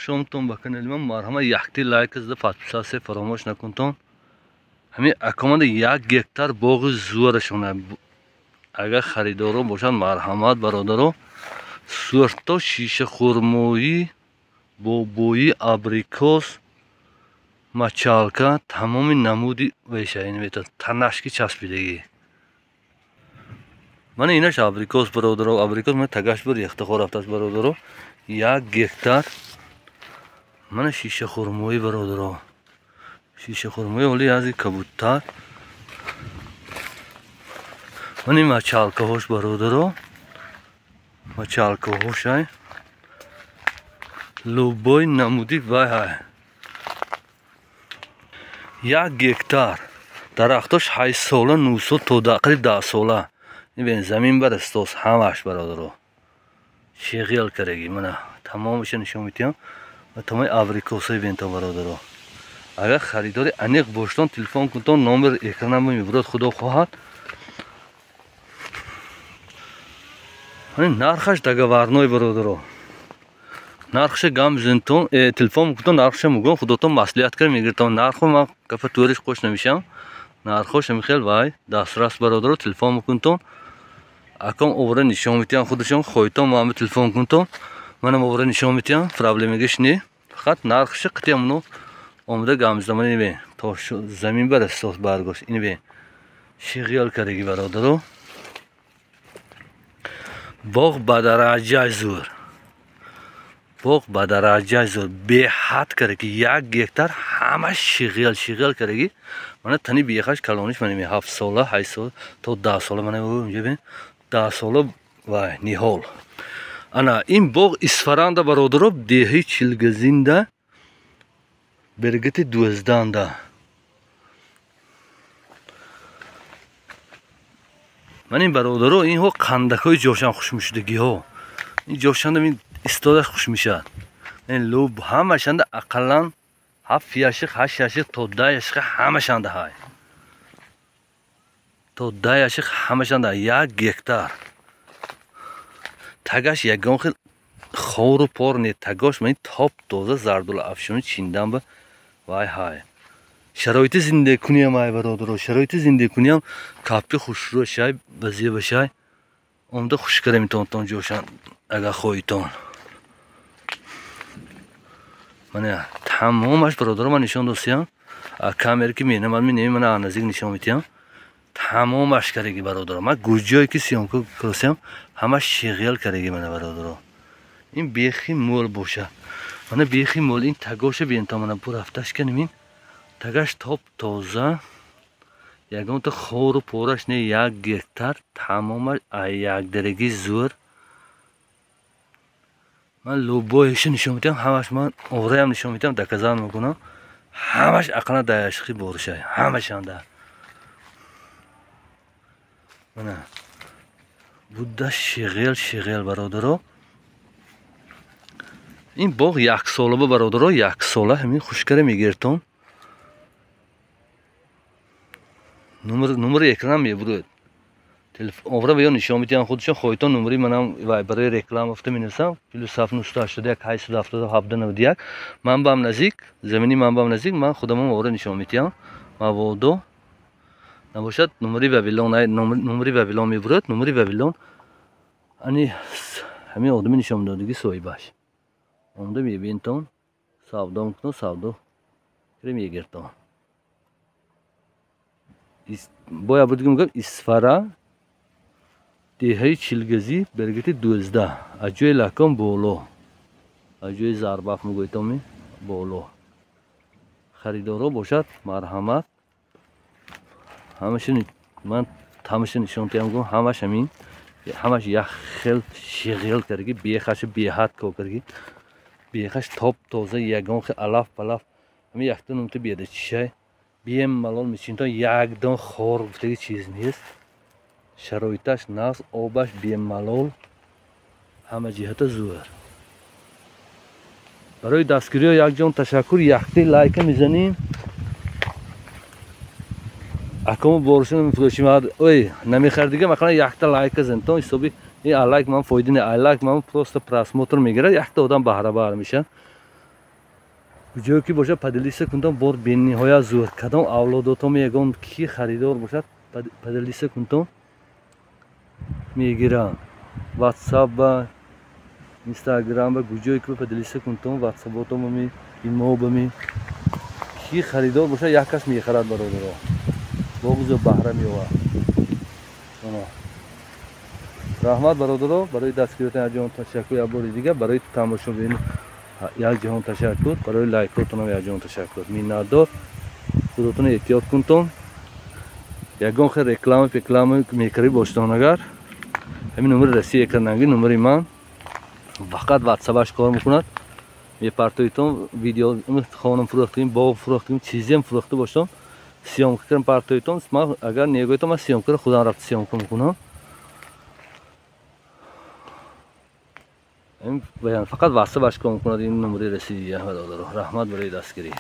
Хушомтон ба канали ман, марҳамат якти лайк зада подписаться фаромӯш накунтон. Ҳамин акоманда 1 гектар боғи зӯрашона. Агар харидоро бошанд, марҳамат бародаро. Сӯрто шиша хурмоӣ, бобоӣ, абрикос, мачалка, тамоми намуди веша ин мета танашки часпидагӣ. Мана инаш абрикос бародаро, абрикос мана тагаш бур яхта хор рафтааст бародаро. 1 гектар. Мана шиша хурмоӣ бародаро. Шиша хурмоӣ оли аз кабутар. Мана ин мачалкаҳош бародаро. Мачалкаҳош ай. Любой намуди вай ҳай. 1 гектар. Дарахтош 8 сола, 9 сол то қариб 10 сола. Ибин замин барастос ҳамаш бародаро. Шеғел караги мана тамомаша нишон медиҳам ва тамоми абрикосҳои бинтон бародаро. Агар харидори аниқ боштон телефон кунтон, номер экранам мебурад, худо хоҳад. Нархаш договорной бародаро. Нархша гам зинтон, телефон кунтон, нархша мугон, худотон маслиҳат кар мегиртон. Нархо ман гапа туариш қош намешам. Нархош ҳамихел вай дастрас бародаро, телефон кунтон. Акам овра нишон медиҳам худашон, хоҳитон ман телефон кунтон. Манам овра нишон медиҳам, проблемагиш не. Фақат нархша қитиям омада гамзамани бин. То замин барастос баргош. Ини бин. Шиғиёл кардаги бародаро. Боғ ба дараҷаи зӯр. Боғ ба дараҷаи зӯр. Беҳад кардаги 1 гектар ҳамаш шиғиёл, шиғиёл кардаги. Мана тани бехаш калониш мана 7 сола, 8 сола то 10 сола мана инҷа бин. 10 сола вай ниҳол. Ана ин боғ Исфаранда бародаро, деҳаи Чилгазинда, бергати 12-анда. Ман ин бародаро, инҳо қандакҳои ҷошан хушмушидагиҳо. Ин ҷошанда ин истодаш хуш мешавад. Ин луб ҳамашанда ақаллан 7 яшиқ, 8 яшиқ то 10 яшиқ ҳамашанда ҳай. То 10 яшиқ ҳамашанда 1 гектар. Тагаш ягон хел хору пор не, тагош ман топ тоза зардула афшони чиндан ба вай ҳай. Шароити зиндагикуниам ай бародаро, шароити зиндагикуниам капи хушрӯ шай, базеба шай. Омда хуш кара метавонтон ҷошан агар хоҳитон. Мана тамомаш бародаро ман нишон досиям. Камера ки менамад менем, мана наздик нишон медиҳам. Тамомаш караги бародаро. Ман гурҷое ки съёмка кардасиям, ҳамаш шиғел караги мана бародаро. Ин бехи мол боша. Мана бехи мол ин тагоша бинтон мана бурафташ каним ин. Тагаш топ тоза. Ягонта хору пораш не, 1 гектар тамомаш як дараги зӯр. Ман любоиша нишон медиҳам, ҳамаш ман овраям нишон медиҳам, доказан мекунам. Ҳамаш ақаллан даяшқи боришай, ҳамашанда. Мана буда шиғел, шиғел бародаро. Ин боғ 1 сола бародаро, 1 сола ҳамин хушкара мегиртон. Номери экран мебурад. Овра ва ё нишон медиҳам худашон, хоҳитон номери манам вай барои реклама гуфта менависам. +7 981 877 1791. Ман бам наздик, замини ман бам наздик, ман худамам овра нишон медиҳам. Маводо набошад номери Вавилон, номери Вавилон мебурад, номери Вавилон. Ани ҳамин одами нишон додагӣ соҳибаш. Омда мебинтон, савдо мекунон, савдо кира мегиртон. Боя бурдигим гап Исфара, деҳаи Чилгазӣ, бергати 12, аз ҷои лакон боло, аз ҷои зарбаф мегӯйтоми боло. Харидоро бошад, марҳамат. Ҳамаша ман ҳамаша нишон диҳам, гум ҳамаш ҳамин, ҳамаш як хел шиғел кардаги, бехаша беҳад кор кардаги, бехаш топ тоза, ягон хел алаф палаф, ҳамин якта нумта беда чишай. Бемалол мечинтон, якдон хор гуфтаги чиз нест. Шароиташ нағз, обаш бемалол, ҳама ҷиҳата зӯр. Барои дастгириҳо якҷон ташаккур, якти лайка мезанем. Акому боршуно мефурӯшим. Ой, намехардига мақалан якта лайка зантон, ҳисоби ин лайк ман фоида не, лайк ман просто просмотр мегирад, якта одам баҳрабар мешавад. Куҷое ки бошад, поделиться кунтон, бор бениҳоят зур. Кадом авлодотон ягон ки харидор бошад, поделиться кунтон, мегиранд. Ватсап ба, Инстаграм ба, куҷое ки поделиться кунтон, ватсаботон бами, имо бами, ки харидор бошад, як кас мехарад, бародаро. Богузо баҳра меовард. Раҳмат, бародаро, барои дастгиритон як ҷаҳон ташаккур. Як бори дигар барои тамошобин як ҷаҳон ташаккур, барои лайкотонам як ҷаҳон ташаккур. Миннатдор. Худотон эҳтиёт кунтон. Ягон хел реклама пеклама мекарӣ бошитон, агар ҳамин номери Россия карданги, номери ман фақат ватсапаш кор мекунад. Мепартоитон видео, хонам фурӯхтагим, боғ фурӯхтагим, чизем фурӯхта бошам, съёмка кардам, партоитон. Ман агар негоитон, ман съёмкаро худам рафта съёмка мекунам. Фақат ватсапаш кор мекунад ин номери Россия, бародаро. Раҳмат барои дастгирӣ.